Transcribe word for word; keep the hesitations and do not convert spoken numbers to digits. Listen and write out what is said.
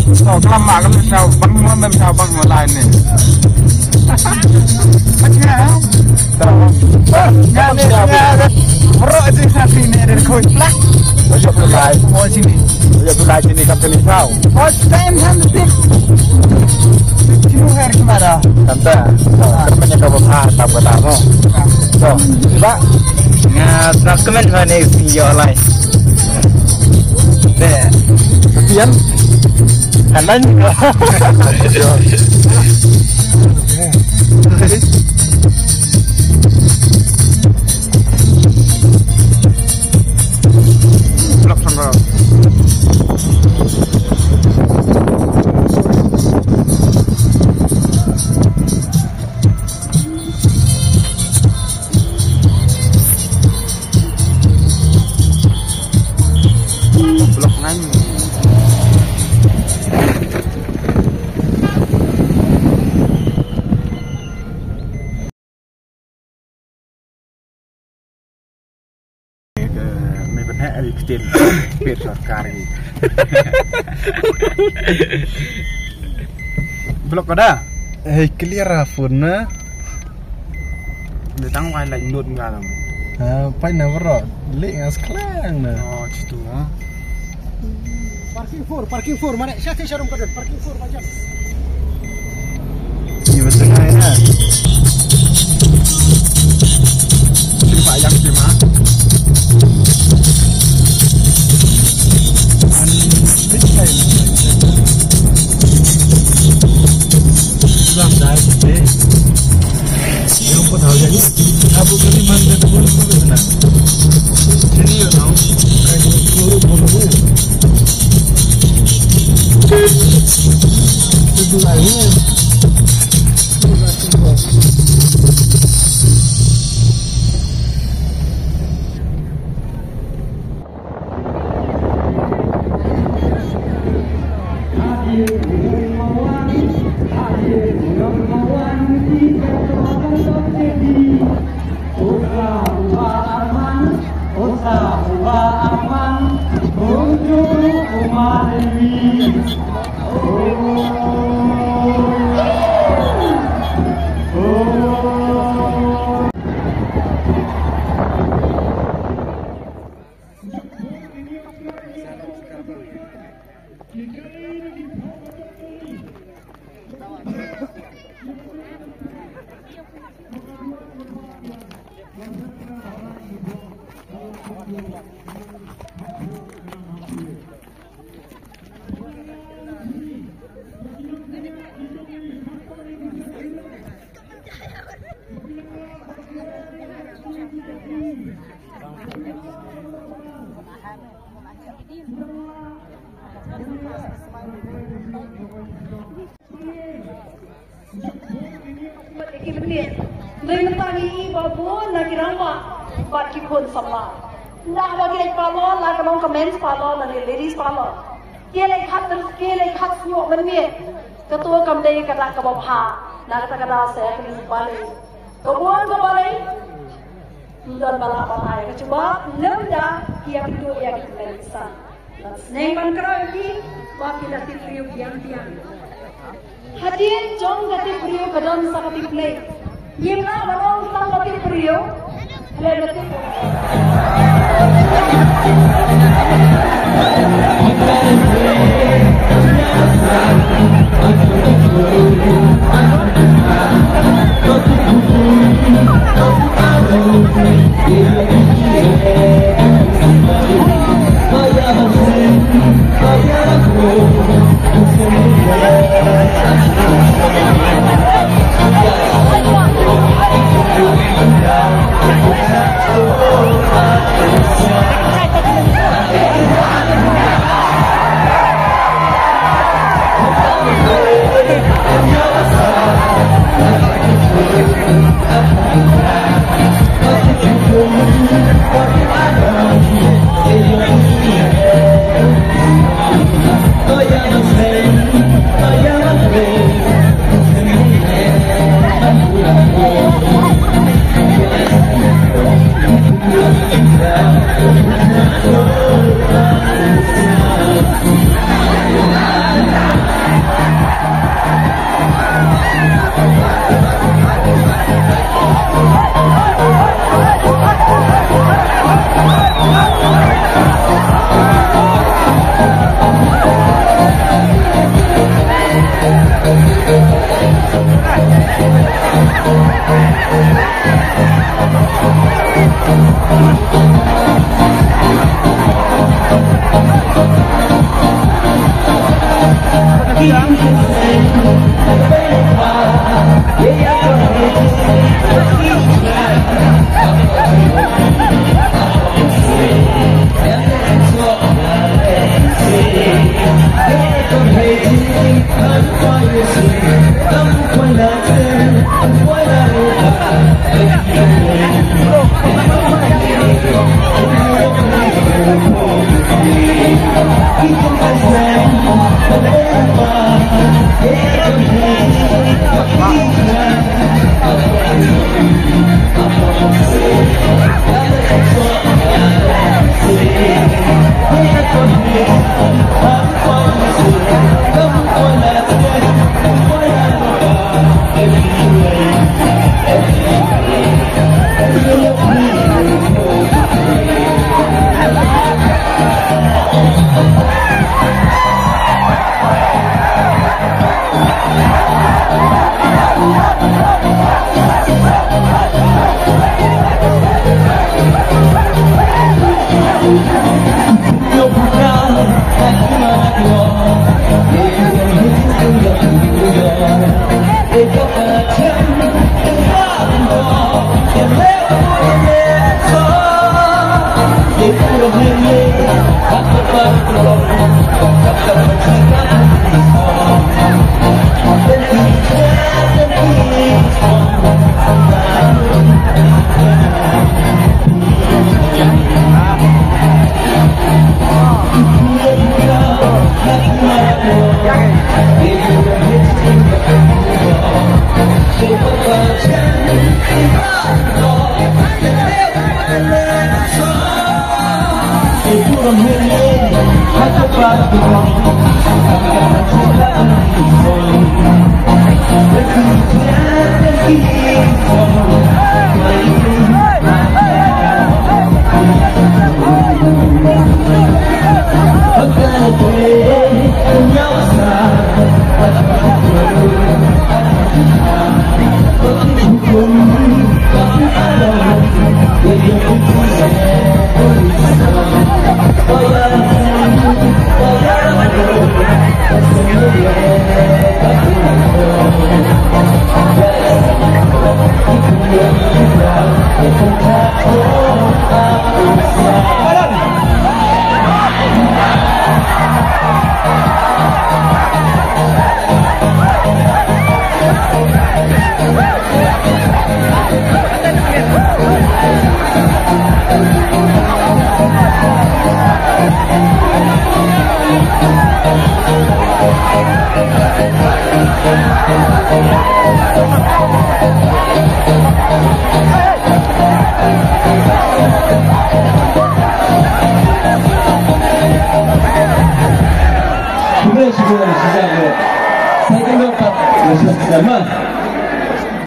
To, klam ma, klam ma, bang mo, mem sa bang mo lai ni. Nga ni, nga ni. Bro, si sa sini ada koi plak. Ojo tu lai. Oh, sini. Ojo tu lai sini, kam sini sao. Oh, time time sip. Sini hair kemana? Tante. Kan banyak kau bahas, tak bertamu. To, cuba. Nga recommend mana sini yo lai. Deh. Pian. Kanan. Blok sangga. Blok ngan. Me bethak ari ktin. Pir sorkar ni. Blok kada? Hei, clear ah phone na. Datang wai lek nut ngalam. Ha, pai na bro. Lek ngas klang na. Oh, situ ha. Parking four, parking four, mana? Siapa sharum kadon? Parking four macam. Ni betul lah ya. Sini Pak yang terima. Sudah dah. Yang pun hal jadi. Abu kali mana tu pun pun kena. Jadi you know, kayak guru guru. Itu lainnya. Mynta ngi i ba bun na ki rangbah bad ki khun samla. Ynda haba ki leit parlor, la ka long ka men's parlor lane ladies parlor. Ki leit khat, ki leit khat sñiuh mynmiet. Kato kam dei ka dak kaba bha. Na kata ka daw sa kane ka balei. Ka bun ka balei. Ym don ba lah ban ai ka jubab lymda ki ïakynduh ïa ki kynthei ki san. Bad sneng ban kynmaw ïa ki ba ki la tip briew biang biang. Hadien jong ka tip briew ka don sa ka tip Blei. Ngim lah ban ong tang ka tip briew. Lei ka tip.